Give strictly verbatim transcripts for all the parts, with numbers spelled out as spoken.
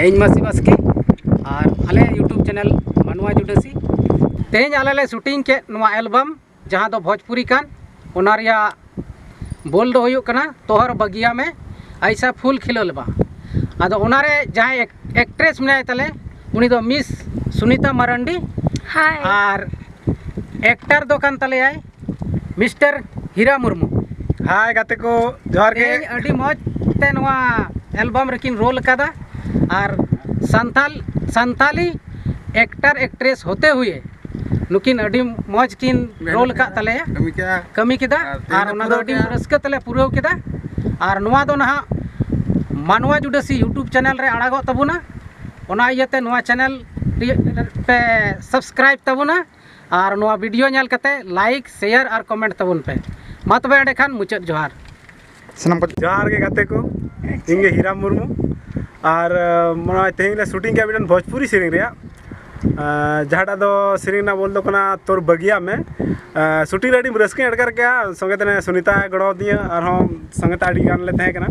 ᱤᱧ ᱢᱟᱹᱥᱤ ᱵᱟᱥᱠᱮ ᱟᱨ ᱟᱞᱮ YouTube channel ᱢᱟᱱᱣᱟ ᱡᱩᱰᱟᱹᱥᱤ᱾ ᱛᱮᱦᱮᱧ ᱟᱞᱮ ᱞᱮ ᱥᱩᱴᱤᱝ ᱠᱮᱫ ᱱᱚᱣᱟ ᱮᱞᱵᱟᱢ, ᱡᱟᱦᱟᱸ ᱫᱚ ᱵᱷᱳᱡᱽᱯᱩᱨᱤ ᱠᱟᱱ, ᱚᱱᱟ ᱨᱮᱭᱟᱜ ᱵᱳᱞ ᱫᱚ ᱦᱩᱭᱩᱜ ᱠᱟᱱᱟ ᱛᱚᱦᱚᱨ ᱵᱟᱜᱤᱭᱟ ᱢᱮ ᱟᱭᱥᱟ ᱯᱷᱩᱞ ᱠᱷᱤᱞᱟᱹ ᱞᱮᱵᱟ᱾ ᱟᱫᱚ ᱚᱱᱟᱨᱮ ᱡᱟᱦᱟᱸᱭ ᱮᱠ- ᱮᱠᱴᱨᱮᱥ ᱢᱮᱱᱟᱭ ᱛᱟᱞᱮ, ᱩᱱᱤ ᱫᱚ ᱢᱤᱥ ᱥᱩᱱᱤᱛᱟ ᱢᱟᱨᱟᱱᱰᱤ᱾ ᱦᱟᱭ᱾ ᱟᱨ ᱮᱠᱴᱟᱨ ᱫᱚ ᱠᱟᱱ ᱛᱟᱞᱮᱭᱟᱭ ᱢᱤᱥᱴᱟᱨ ᱦᱤᱨᱟ ᱢᱩᱨᱢᱩ᱾ ᱦᱟᱭ ᱜᱟᱛᱮ ᱠᱚ, ᱡᱚᱦᱟᱨ ᱜᱮ᱾ ᱛᱮᱦᱮᱧ ᱟᱹᱰᱤ ᱢᱚᱡᱽ ᱛᱮ ᱱᱚᱣᱟ ᱮᱞᱵᱟᱢ ᱨᱮᱠᱤᱱ ᱨᱳᱞ ᱟᱠᱟᱫᱟ᱾ ᱟᱨ ᱥᱟᱱᱛᱟᱞ ᱥᱟᱱᱛᱟᱞᱤ ᱮᱠᱴᱟᱨ ᱮᱠᱴᱨᱮᱥ ᱦᱚᱛᱮ ᱦᱩᱭᱮ ᱱᱩᱠᱤᱱ ᱟᱹᱰᱤ ᱢᱚᱡᱽ ᱠᱤᱱ ᱨᱳᱞ ᱟᱠᱟᱫ ᱛᱟᱞᱮᱭᱟ, ᱠᱟᱹᱢᱤ ᱠᱮᱜᱼᱟ᱾ ᱠᱟᱹᱢᱤ ᱠᱮᱫᱟ᱾ ᱟᱨ ᱛᱮᱦᱮᱧ ᱟᱨ ᱞᱮ ᱚᱱᱟ ᱫᱚ ᱯᱩᱨᱟᱹᱣ ᱟᱹᱰᱤ ᱠᱮᱜᱼᱟ᱾ ᱨᱟᱹᱥᱠᱟᱹ ᱛᱮᱞᱮ ᱯᱩᱨᱟᱹᱣ ᱠᱮᱫᱟ᱾ ᱟᱨ ᱱᱚᱣᱟ ᱫᱚ ᱱᱟᱦᱟᱜ ᱢᱟᱱᱣᱟ ᱡᱩᱰᱟᱹᱥᱤ YouTube ᱪᱮᱱᱮᱞ ᱨᱮ ᱟᱲᱟᱜᱚᱜ ᱛᱟᱵᱚᱱᱟ᱾ ᱚᱱᱟ ᱤᱭᱟᱹᱛᱮ ᱱᱚᱣᱟ ᱪᱮᱱᱮᱞ ᱯᱮ ᱥᱟᱵᱥᱠᱨᱟᱭᱤᱵ ᱛᱟᱵᱚᱱᱟ᱾ ᱟᱨ ᱱᱚᱣᱟ ᱵᱷᱤᱰᱤᱭᱳ ᱧᱮᱞ ᱠᱟᱛᱮ ᱞᱟᱭᱤᱠ, ᱥᱮᱭᱟᱨ ᱟᱨ ᱠᱚᱢᱮᱱᱴ ᱛᱟᱵᱚᱱ ᱯᱮ᱾ ᱢᱟ ᱛᱚᱵᱮ ᱮᱸᱰᱮᱠᱷᱟᱱ ᱢᱩᱪᱟᱹᱫ ᱡᱚᱦᱟᱨ᱾ ᱥᱟᱱᱟᱢ ᱠᱚ ᱡᱚᱦᱟᱨ ᱜᱮ ᱜᱟᱛᱮ ᱠᱚ, ᱤᱧ ᱜᱮ ᱦᱤᱨᱟᱢ ᱢᱩᱨᱢᱩ᱾ ᱟᱨ ᱟᱸ, ᱱᱚᱜᱼᱚᱭ ᱛᱮᱦᱮᱧ ᱞᱮ ᱥᱩᱴᱤᱝ ᱠᱮᱜᱼᱟ ᱢᱤᱫᱴᱮᱱ ᱵᱷᱳᱡᱽᱯᱩᱨᱤ ᱥᱮᱨᱮᱧ ᱨᱮᱭᱟᱜ, ᱟᱸ, ᱡᱟᱦᱟᱸᱴᱟᱜ ᱫᱚ ᱥᱮᱨᱮᱧ ᱨᱮᱱᱟᱜ ᱵᱚᱞ ᱫᱚ ᱠᱟᱱᱟ ᱛᱳᱨ ᱵᱟᱹᱜᱤᱭᱟ ᱢᱮ᱾ ᱟᱸ, ᱥᱩᱴᱤᱝ ᱨᱮ ᱟᱹᱰᱤ ᱨᱟᱹᱥᱠᱟᱹᱧ ᱟᱴᱠᱟᱨ ᱠᱮᱜᱼᱟ, ᱥᱚᱸᱜᱮ ᱛᱮ ᱥᱩᱱᱤᱛᱟ ᱜᱚᱲᱚ ᱟᱹᱫᱤᱧᱟ, ᱟᱨᱦᱚᱸ ᱥᱚᱸᱜᱮ ᱛᱮ ᱟᱹᱰᱤ ᱜᱟᱱ ᱞᱮ ᱛᱟᱦᱮᱸ ᱠᱟᱱᱟ᱾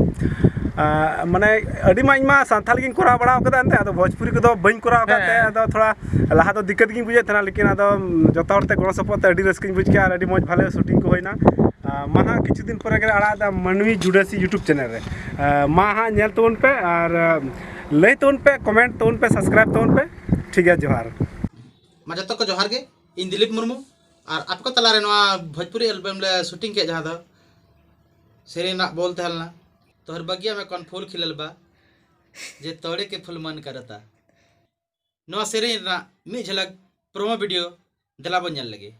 ᱟᱸ, ᱢᱟᱱᱮ ᱟᱹᱰᱤ ᱢᱟ ᱤᱧ ᱢᱟ ᱥᱟᱱᱛᱟᱲ ᱜᱤᱧ ᱠᱚᱨᱟᱣ ᱵᱟᱲᱟ ᱟᱠᱟᱫᱟ ᱮᱱᱛᱮ, ᱟᱫᱚ ᱵᱷᱳᱡᱽᱯᱩᱨᱤ ᱠᱚᱫᱚ ᱵᱟᱹᱧ ᱠᱚᱨᱟᱣ ᱟᱠᱟᱫ ᱛᱮ, ᱦᱮᱸ᱾ ᱟᱫᱚ ᱛᱷᱚᱲᱟ ᱞᱟᱦᱟ ᱫᱚ ᱫᱤᱠᱠᱟᱛ ᱜᱤᱧ ᱵᱩᱡᱮᱫ ᱛᱟᱦᱮᱱᱟ, ᱞᱮᱠᱤᱱ ᱟᱫᱚ ᱡᱚᱛᱚ ᱦᱚᱲ ᱛᱮ ᱜᱚᱲᱚ ᱥᱚᱯᱚᱦᱚᱫ ᱛᱮ ᱟᱹᱰᱤ ᱨᱟᱹᱥᱠᱟᱹᱧ ᱵᱩᱡᱽ ᱠᱮᱜᱼᱟ ᱟᱨ ᱟᱹᱰᱤ ᱢᱚᱡᱽ ᱵᱷᱟᱞᱮ ᱥᱩᱴᱤᱝ ᱠᱚ ᱦᱩᱭᱱᱟ᱾ ᱟᱸ, ᱢᱟ ᱦᱟᱸᱜ ᱠᱤᱪᱷᱩ ᱫᱤᱱ ᱯᱚᱨᱮ ᱜᱮᱞᱮ ᱟᱲᱟᱜ ᱮᱫᱟ ᱢᱟᱹᱱᱢᱤ ᱡᱩᱰᱟᱹᱥᱤ YouTube ᱪᱮᱱᱮᱞ ᱨᱮ᱾ ᱟᱸ, ᱢᱟ ᱦᱟᱸᱜ ᱧᱮᱞ ᱛᱟᱵᱚᱱ ᱯᱮ ᱟᱨ ᱟᱸ, ᱞᱟᱹᱭ ᱛᱟᱵᱚᱱ ᱯᱮ, ᱠᱚᱢᱮᱱᱴ ᱛᱟᱵᱚᱱ ᱯᱮ, ᱥᱟᱵᱥᱠᱨᱟᱭᱤᱵ ᱛᱟᱵᱚᱱ ᱯᱮ᱾ ᱴᱷᱤᱠ ᱜᱮᱭᱟ, ᱡᱚᱦᱟᱨ᱾ ᱢᱟ ᱡᱚᱛᱚ ᱠᱚ ᱡᱚᱦᱟᱨ ᱜᱮ᱾ ᱤᱧ ᱫᱤᱞᱤᱯ ᱢᱩᱨᱢᱩ᱾ ᱟᱨ ᱟᱯᱮ ᱠᱚ ᱛᱟᱞᱟᱨᱮ ᱱᱚᱣᱟ ᱵᱷᱳᱡᱽᱯᱩᱨᱤ ᱮᱞᱵᱟᱢ ᱞᱮ ᱥᱩᱴᱤᱝ ᱠᱮᱫ, ᱡᱟᱦᱟᱸ ᱫᱚ ᱥᱮᱨᱮᱧ ᱨᱮᱱᱟᱜ ᱵᱚᱞ ᱛᱟᱦᱮᱸ ᱞᱮᱱᱟ ᱛᱚᱦᱨ ᱵᱟᱹᱜᱤᱭᱟ ᱢᱮ ᱠᱚᱱ ᱯᱷᱩᱞ ᱠᱷᱤᱞᱟᱹᱞ ᱵᱟ, ᱡᱮ ᱛᱚᱲᱮ ᱠᱮ ᱯᱷᱩᱞ ᱢᱟᱱ ᱠᱟᱨᱟᱛᱟ᱾ ᱱᱚᱣᱟ ᱥᱮᱨᱮᱧ ᱨᱮᱱᱟᱜ ᱢᱤᱫ ᱡᱷᱟᱞᱟᱠ ᱯᱨᱳᱢᱳ ᱵᱷᱤᱰᱤᱭᱳ ᱫᱮᱞᱟ ᱵᱚᱱ ᱧᱮᱞ ᱞᱮᱜᱮ᱾